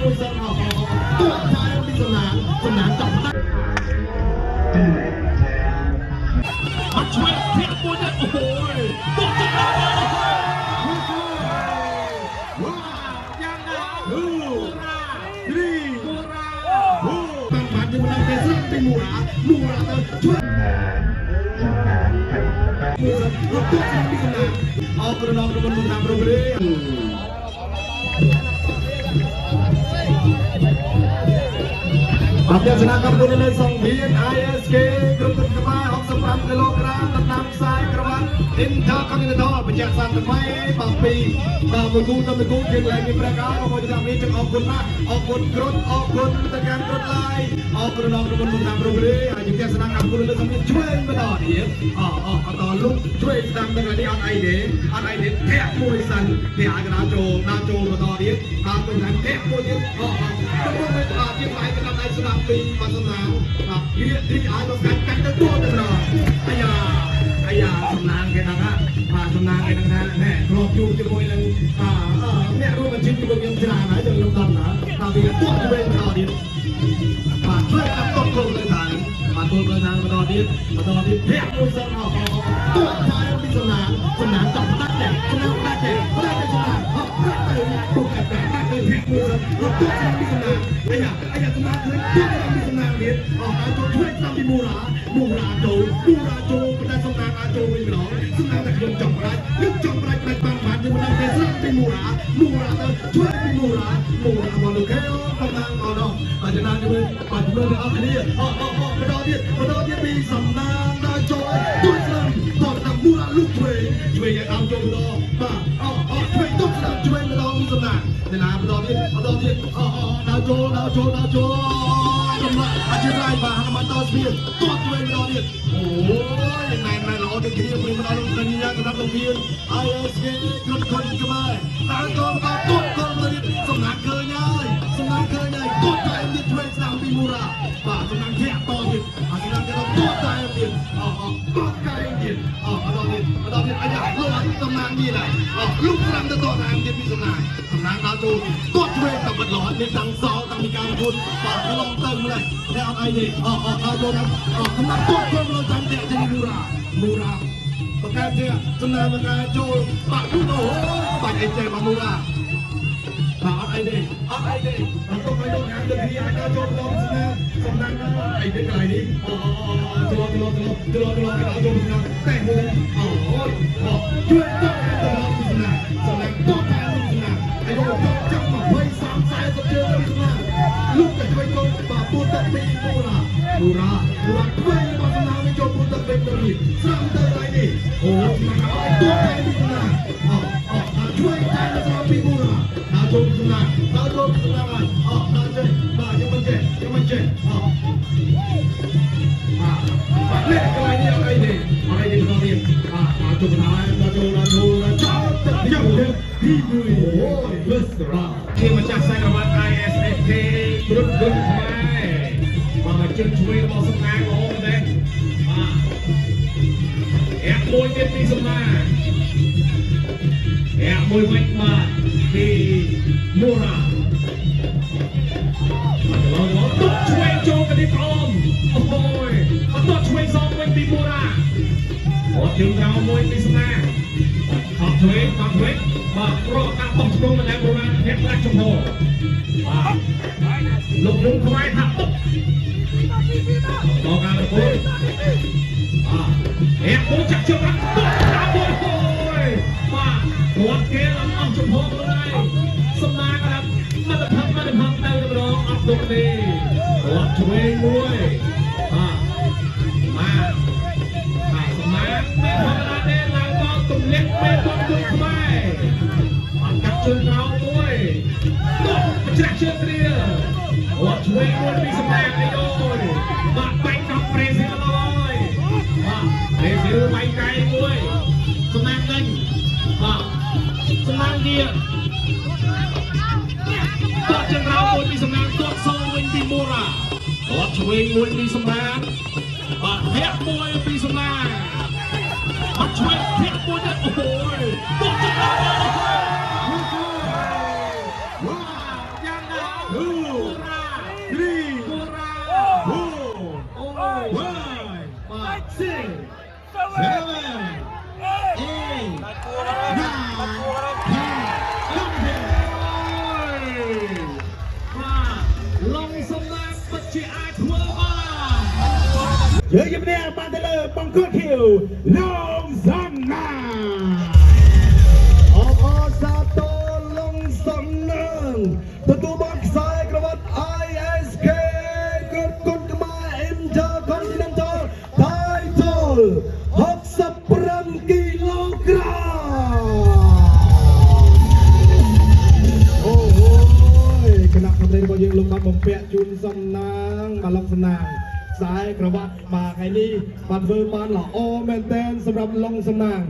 មួយសិនអតួថែមពីសំណាងសំណាងចង់ដាច់ បាត់ឆ្វេងធាក់មួយទៀតអូយតោះចិត្តដល់ យ៉ាងណា2 3 4បានបានយើងមិនដឹងទេស្រាប់ពីមូរ៉ាមូរ៉ាទៅជួយមួយសិនរត់ទៅពីសំណាងអរគុណដល់ក្រុមតាមប្រូក្រាបាទទស្សនកម្មគុណនៅសង្វៀន ISK គ្រប់គុណក្បាល65គីឡូក្រាមតំណាំខ្សែក្រវ៉ាត់ Intercontinental បញ្ជាក់សាថ្មីបាទពីបាទមួយគូទៅមួយគូយើងឡើងមានព្រះកោបងប្អូនទាំងនេះចឹងអរគុណណាស់អរគុណគ្រុតអរគុណទៅកាន់គ្រុតឡាយអរគុណដល់ក្រុមតាមប្រូក្រាហើយយើងទស្សនកម្មគុណនៅសង្វៀនឆ្វេងបន្តទៀតអអអតលុកឆ្វេងស្ដាំទៅនេះអត់អីទេអត់អីទេធាក់មួយសិនធាក់ឲ្យកណ្ដាលចូលដល់ចូលបន្តទៀតដល់ចូលតាមធាក់មួយទៀតអអទៅមកអត់ជាផ្នែកកណ្ដាលដៃស្ដាំពីបាទសំណាងបាទវាទីឲ្យមកកាច់កាច់ទៅទួទៅដល់អាយ៉ាអាយ៉ាសំណាងគេថាបាទសំណាងគេថាណែធ្លាប់ជួបជាមួយនឹងអអ្នករួមអាជីពជាមួយខ្ញុំច្រើនហើយចឹងខ្ញុំដឹងណាបាទវាទួទៅវិញបន្តទៀតបាទជួយកាត់តគោលទៅខាងបាទទូលទៅខាងបន្តទៀតបន្តទៀតធាក់មួយសិនអទួថែពីសំណាងសំណាងចង់ដាច់ទេសំណាងដាច់ទេដាច់ទេសំណាងអត់ដាច់ទៅពុកតែដាច់ទៅធាក់មួយសិនរត់ទួពីសំណាងអាយ៉ាអាយ៉ាសំណាងឃើញទួពីសំណាងទៀតអស់ដល់ចូលជួយតាមពីមូរ៉ាមូរ៉ាចូលមូរ៉ាចូលប៉ុន្តែសំណាងអាចចូលវិញម្ដងសំណាងតែខ្ញុំចង់ប្រាច់ខ្ញុំចង់ប្រាច់ប្រាច់បានបានយើងមិនដឹងទេស្រាប់ពីមូរ៉ាមូរ៉ាទៅជួយពីមូរ៉ាមូរ៉ាមកលោកេតំណាងអត់ដល់អញ្ចឹងណាជួយបាទមើលទាំងអស់គ្នាអអអបន្តទៀតបន្តទៀតពីសំណាងដល់ចូលទួស្រាប់តតាមមូរ៉ាលុកឆ្វេងឆ្វេងឲ្យដល់ចូលម្ដងបាទអអឆ្វេងទុកស្ដាប់ឆ្វេងម្ដងពីសំណាងអ្នកណាបន្តទៀតបន្តទៀតអអដល់ចូលដល់ចូលដល់ចូលសម្រាប់អធិស្ឋានបាទហនុមានតស្មានទាត់ឆ្វេងម្ដងទៀតអូយណែនណែនល្អដូចគ្នាព្រមដល់លោកកញ្ញាសម្រាប់លោកវៀន ISK គ្រប់คนខ្មែរតាមកងបាទទាត់កងមកទៀតសំណាងឃើញហើយសំណាងឃើញហើយទាត់តែទៀតឆ្វេងស្ដាំពីមូរ៉ាបាទសំណាងធាក់តទៀតអសំណាងគេដល់ទាត់តែទៀតអអទាត់កែងទៀតអបន្តទៀតបន្តទៀតអាយ៉ាលោកសំណាងនេះហើយអលុកស្ដាំទៅតតែទៀតពីសំណាងសំណាងដល់ចូលទាត់ឆ្វេងតែបិទល្អនេះតាំងសោតាំងពីការគុណបាទកន្លងទៅម្លេះតែអត់អីទេអអដល់ចូលដល់អសំណាងទាត់ចូលមកចាំតាក់ចេញមូរ៉ាមូរ៉ាបកែទៀតសំណាងបកែចូលបាក់អូបាច់អីចេះបាមូរ៉ាបាទអត់អីទេអត់អីទេអត់ទៅឲ្យលោកហាងទៅគ្នាអាចដល់ចូលម្ដងសំណាងសំណាងអីទេកន្លែងនេះអូចូលចូលចូលចូលចូលគេដល់ចូលសំណាងតែហូអូជួយតទៅដល់សំណាងសំណាងតតែសំណាងអាយុចាំ20 30 40ជើងសំណាងលោកតែជួយកូនបាទពួតទឹកពីមូរ៉ាមូរ៉ាមូរ៉ាធ្វើរបស់សំណាងវិញចូលពួតទឹកវិញទៅនេះស្រាប់ទៅកន្លែងនេះអូសំណាងឲ្យតតែពីសំណាងអអជួយតែទៅពីមូរ៉ាដល់ចូលសំណាងដល់ចូលសំណាងហើយអដល់ចេះបាទខ្ញុំមិនចេះខ្ញុំមិនចេះអបាទបាទនេះកន្លែងនេះអត់អីទេអត់អីទេបន្តទៀតបាទដល់ចូលដល់ដល់ចូលដល់ចូលដល់ចោលទឹកយកទី1អូយ first round ជាម្ចាស់ខ្សែក្រវ៉ាត់ ISSK គ្រប់គុណខ្មែរបាទជើងឆ្វេងរបស់សំណាងល្អមែនទេបាទអែមួយទៀតពីសំណាងអែមួយវិញបាទពីមូរ៉ាបាទឡងឡងទុកឆ្វេងចូលកទីប្អូនអូយអត់ទាត់ឆ្វេងសងវិញពីមូរ៉ាអត់ជើងក្រោមមួយពីសំណាងខកឆ្វេងខកឆ្វេងបាទរកការបោះឆ្លងម្នាក់មូរ៉ាធាក់ផ្ដាច់ចំហបាទលោកយុងខ្មែរថាទុកដល់ការប្រកួតបាទអែមួយចាក់ជើងរត់ទុកតាមមួយអូយបាទគាត់គេឡើងអស់ចំហខ្លួនឯងសំណាងដល់មត្តភមត្តភទៅម្ដងអត់ទុកទេគាត់ឆ្វេងមួយបាទបាទបាទសំណាងមិនធម្មតាទេឡើងមកទម្លាក់ពេលគាត់គុណខ្មែរអត់កាត់ជើងក្រោមមួយទុកច្រាក់ជើងគ្រាគាត់ឆ្វេងមួយពីសំណាងនេះអូយបាទបាញ់ដល់ប្រេស៊ីលហើយបាទប្រេស៊ីលបាញ់កែមួយសំណាងដេញបាទសំណាងទៀតទាត់ជើងក្រោមមួយពីសំណាងទាត់សងវិញពីមូរ៉ាទាត់ឆ្វេងមួយពីសំណាងបាទធាក់មួយពីសំណាងអត់ឆ្វេងធាក់មួយទៀតអូយទាត់ជើងក្រោម យ៉ាងណា 2 3 4 អូយ 5 បាទ 6 7 8 9 10 បាទឡុងសំណាងពិតជាអាចធ្វើបាន យើងជំនះបានទៅលើបង្គោលខៀវឡងសំណាង អបអរសាទរឡុងសំណាងទទួលបានខ្សែក្រវ៉ាត់ ISK គ្រប់គុណខ្មែរ Intercontinental Title 65គីឡូក្រាមអូហូយគណៈកម្រិតរបស់យើងលោកបានបំពាក់ជូនសំណាងបាទឡុងសំណាងខ្សែក្រវ៉ាត់បាទថ្ងៃនេះបានធ្វើបានល្អមែនទែនសម្រាប់ឡុងសំណាង។